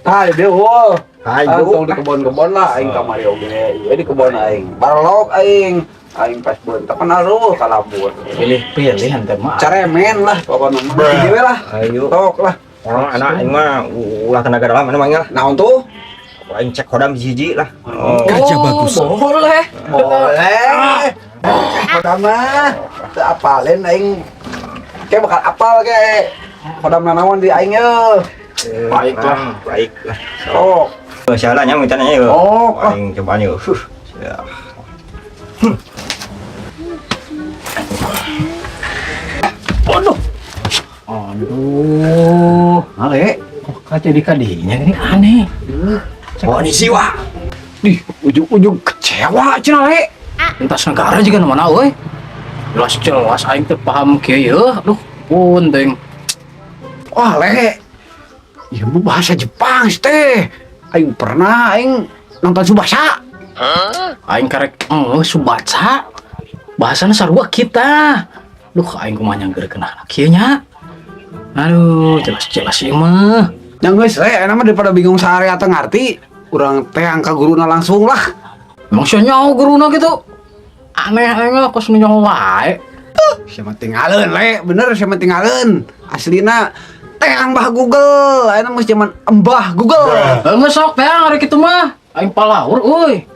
Tah, dia heuh. Hayu. Tong di kebon-kebon lah aing kamari oge. Ieu di kebon aing. Barlok aing. Aing pas beuntak kan aruh kalabur. Pilih-pilih ente mah. Caremen lah pokokna mah. Hiji we lah. Ayo. Tok lah. Orang anak aing mah ulah tenaga dalam mana mah lah. Naon tuh? Aing cek khodam hiji lah. Oh. Gajah bagus. Boleh. Boleh. Khodam mah teu apalin aing. Kayak bakal apal ke. Khodam nanaon di aing ye. Baiklah. Baiklah. Sok. Sialannya minta nanya yo. Oh, ah. Aing cobaan yo. Huh. Ya. Aduh. Aduh. Ale. Kok kaca di kadinya ini aneh. Konnichiwa. Dih, ujung-ujung kecewa cenah le. Lintas negara juga mana euy. Jelas-jelas aing teu paham kieu ye. Aduh, punting. Wah, le. Ieu mah bahasa Jepang sih teh. Aing pernah aing nonton Tsubasa. Aing karek Subatsa. Bahasana sarua kita. Duh, aing kumaha nyanggeurkeun kieu nya. Aduh, jelas-jelas ieu mah. Yang geus le, enak mah daripada bingung sehari atau ngarti, urang teh angka guruna langsung lah. Emang sia nyaho guruna gitu? Aneh aing mah kos nu nyaho wae. Siapa tinggalin le, bener siapa tinggalin. Aslina teh Mbah Google, ayeuna mah zaman Mbah Google. Geus sok teh hari kitu mah. Aing palaur euy.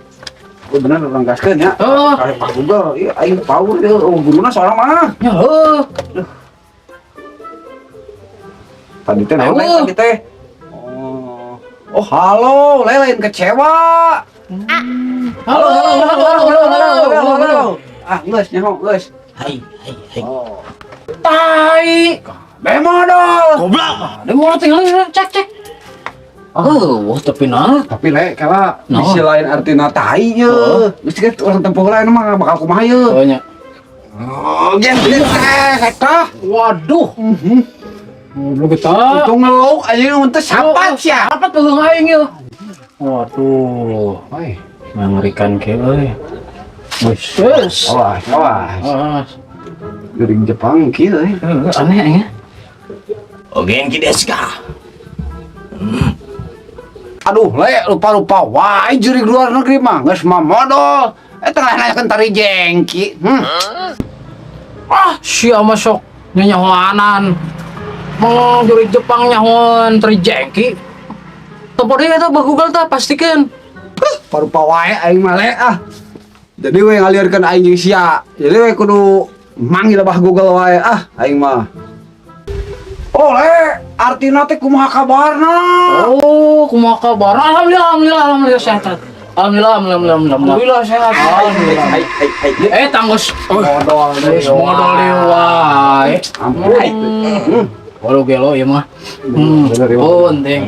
Oh, bener urang gaskeun ya. Oh. Kali Mbah Google, iya aing power ieu, oh, guruna seorang mah. Ya heuh. Tadi teh naon le Ayo. tadi teh? Oh. Oh, halo, le lain kecewa. Halo, halo, halo, halo, halo, halo, halo, halo. Ah, geus nyaho, geus. Hai, hai, hai. Oh. Tai. Demodol. Goblok. Ada mau tinggal cek cek. Oh, wah tapi nah. Tapi le, kala Naon? bisi lain artina tai ye. Oh. Geus ge urang tempoh lain mah bakal kumaha ye. Oh nya. Oh, gen teh eta. Waduh. Goblok kita. Untung ngeluk anjing mun teh sapat sia. Sapat peung aing ye. Waduh, Oi, mengerikan ke euy. Wis. Wis. awas, awas. Awas. Geuring Jepang kieu euy. Aneh aing ya. O genki desu ka? Aduh, le lupa-lupa wae jurig luar negeri mah geus mah modol. Eta lah nanyakeun tari jengki. Ah, sia mah sok nyanyahoanan. Mau jurig Jepang nyahoan tari jengki. Tempo deui eta bah Google tah pastikeun. Parupa wae aing mah le ah. Jadi we ngalieurkeun aing jeung sia. Jadi we kudu manggil bah Google wae ah aing mah. Oh le, artina teh kumaha kabarna? Oh, kumaha kabar? Alhamdulillah, alhamdulillah, alhamdulillah sehat. Alhamdulillah, alhamdulillah, alhamdulillah. Alhamdulillah sehat. Alhamdulillah. Hai hai hai. Tanggus. Modol deui. Geus modol deui wae. Ampun. Waduh gelo ieu mah. Bener, iya. Penting.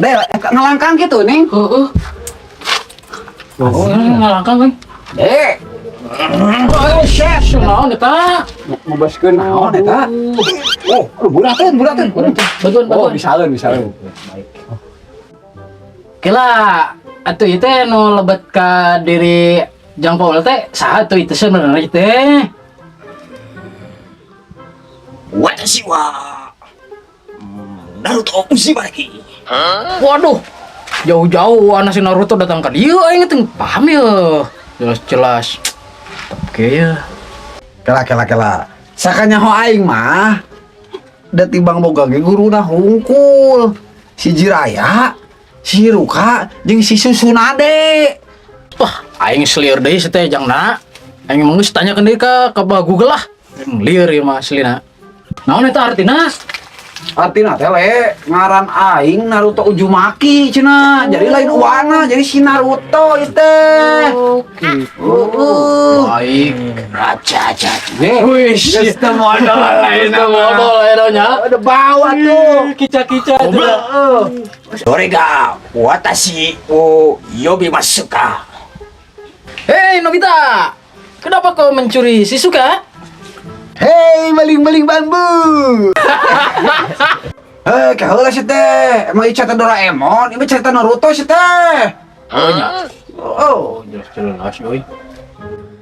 Ada ngelangkang gitu ning. Heeh. Oh, ngalangkang kan. Eh, Oh, shit, naon eta? ngobaskeun naon eta? Oh, aduh burateun, burateun. Bantuan, Oh, bantuan. bisa leun, bisa leun. Kela atuh ieu teh nu lebet ka diri Jang Paul teh saha tuh itu sebenarnya teh? Watashi wa Naruto Uzumaki. Waduh, jauh-jauh anak si Naruto datang ke dia, aing teu paham ya. Jelas-jelas. Oke ya. Kela kela kela. Sakanyaho aing mah da tibang boga ge guruna hungkul. Si Jiraya, si Hiruka, jeung si Susunade. Wah, aing selieur deui si teh jangna. Aing mah geus tanyakeun deui ka bah Google lah. Aing lieur ieu mah aslina. Naon eta artina? Artina teh le ngaran aing Naruto Uzumaki cenah. Jadi lain uwana, jadi si Naruto ieu teh. Oh, gitu. Heeh. Baik. Raja raja. Wih, geus teu modal lain Teu modal lain nya. Udah bawa tuh. Kica-kica Goblok. Sore ga watashi wo yobimasu ka? Hei Nobita, kenapa kau mencuri Shizuka? Hei, maling-maling bambu. Hei, kaheula sih teh. Emang ieu cerita Doraemon, ieu mah cerita Naruto sih teh. Oh nya. Oh, Jelas-jelas euy.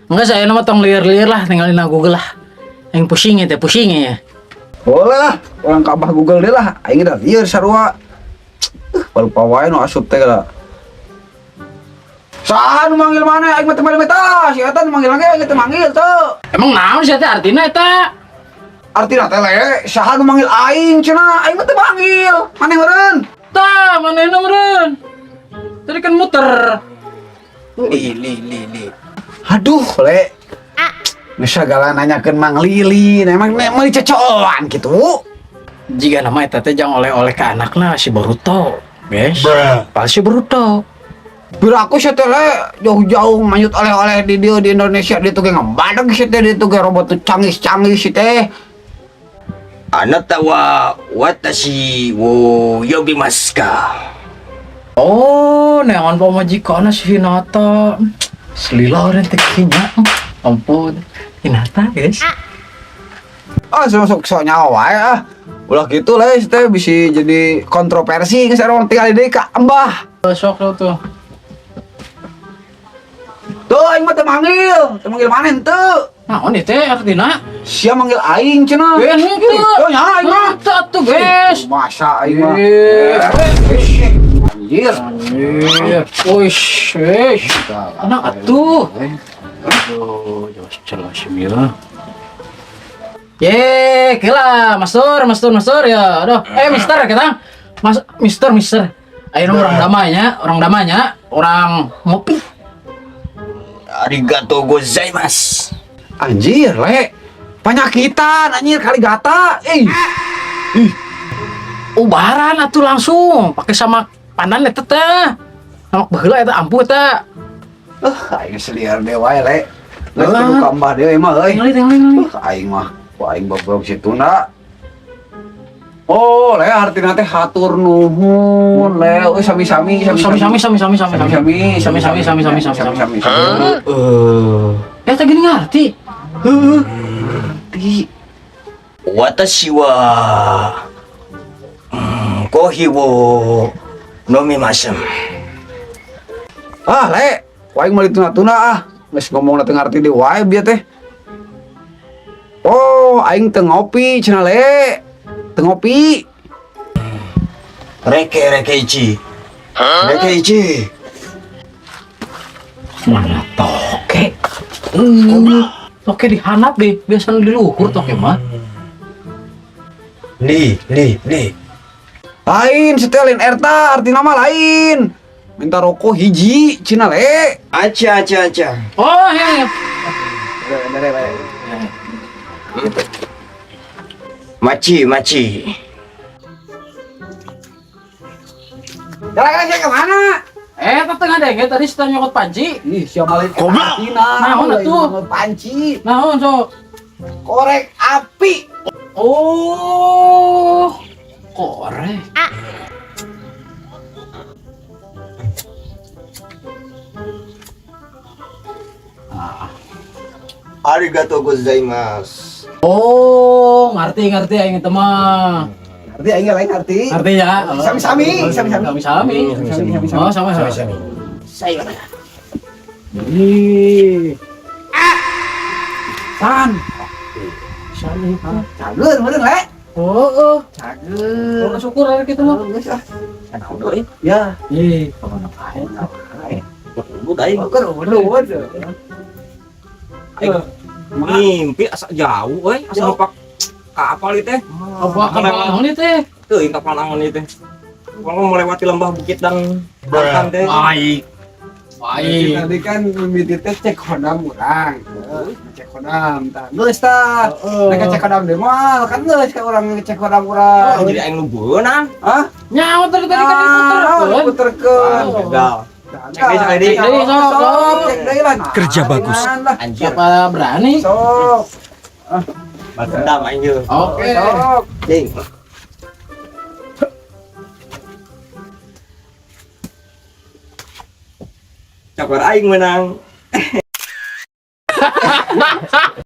Enggak saya nama tong liar-liar lah, tinggalin Google lah. Yang pusing ya teh, pusing ya. Boleh lah, orang kabah Google deh lah. Aing udah lieur sarua. Lupa wae nu asup teh lah. Saha nu manggil mana aing mah teu meta, si eta nu manggil ge aing teu manggil teu. Emang naon sih teh artina eta? Artina teh le, saha nu manggil aing cenah, aing mah teu manggil. Maneh meureun? Tah, manehna meureun. Tadi kan muter. Li li li li. Aduh, le. Geus sagala nanyakeun Mang Lili, nah, emang meuli cecooan kitu. Jika nama eta teh jang oleh-oleh ke anakna si Boruto, guys. Pasti si Boruto. Piraku sia teh le jauh-jauh manyut oleh-oleh di dieu di Indonesia di tuh ge ngebadeg sia teh di tuh ge robot tuh canggih-canggih si teh. Anata wa watashi wo yobimasu ka? Oh, neangan pamajikanna si Hinata. Selila orang teh kinya. Ampun. Hinata, guys. Ah, sok sok nyawa wae ah. Ulah gitu le si teh bisa jadi kontroversi geus orang tinggal deui ka embah. Sok tuh. Tuh aing mah teu manggil maneh henteu. Naon ieu teh artina? Sia manggil aing cenah. Eh, henteu. Oh nya aing mah. Henteu atuh, guys. Masa aing mah. Eh, Anjir. anjir. Wish, wish. Tenang atuh. Aduh, jelas jelas ya. Ye, kela, Mas Tur, Mas Tur, Mas Tur ya. Aduh, Mister kita. Mas Mister, Mister. Ayo orang damainya, orang ngopi. Arigatou gozaimasu. Anjir, le. Panyakitan anjir kali gata. Ih. Ubaran atuh langsung pakai sama pandan eta teh. Samak baheula eta ampuh eta. Aing seliar deui wae, le. Le Lah. kudu ka embah deui mah euy. Tinggali, tinggali, tinggali. Aing mah, ku aing bobrok situna. Oh, le artina teh hatur nuhun, le. Euy sami-sami, Sami-sami, sami-sami, sami-sami. Sami-sami, Sami-sami, sami-sami, sami-sami. sami-sami. Eh, teh gini ngerti. Ti. Watashi wa kohi wo nomimasu. Ah, le. Ku aing meuli tuna-tuna ah. Geus ngomongna teu ngarti deui wae bieu teh. Oh, aing teu ngopi cenah le. Teu ngopi. Reke reke ichi. Reke ichi. Mana toke? Toke dihanap deh, biasanya di luhur toke mah. Li li li. Lain setelin erta arti nama lain. Minta rokok hiji cenah le. Acha acha acha. Oh, iya, iya. Machi machi. Jalan jalan kemana? Eh, tengah denge tadi sudah nyokot panci. Ih, siapa lain Artina. Naon atuh? Panci. Naon sok? Korek api. Oh, korek. Arigatou gozaimasu. Oh, ngerti ngerti aing itu mah. Ngerti aing lain ngerti. Ngerti ya? Sami-sami, sami-sami. Sami-sami. Sami-sami. Oh, sama-sama. Sami. Saya. Ih, San. sami. Cager meureun le. Oh, oh. Cager. Oh, syukur hari kita mah. Oh, geus ah. Ya. Ih, kemana bae? Udah aing. Ukur ukur. Mimpi asa jauh euy, asa lupa kapal ieu teh. Apa apa naon ieu teh? Teuing kapal naon ieu teh. Kalau melewati lembah bukit dan daratan teh. Baik. Baik. Tadi kan mimiti teh cek hodam urang. Cek hodam tah. Geus tah. Mereka cek hodam deh moal kan geus ka urang cek hodam urang. Oh, jadi aing nu beunang. Hah? Nyawa tadi tadi kan diputerkeun. Diputerkeun. Gagal. Cek deui sekali deui. Cek deui, sok, sok. Cek deui lah. Nah, Kerja bagus. lah. Anjir. Siapa berani? Sok. Balas dendam aing ye. Oke. Sok. Ding. Cakar aing menang.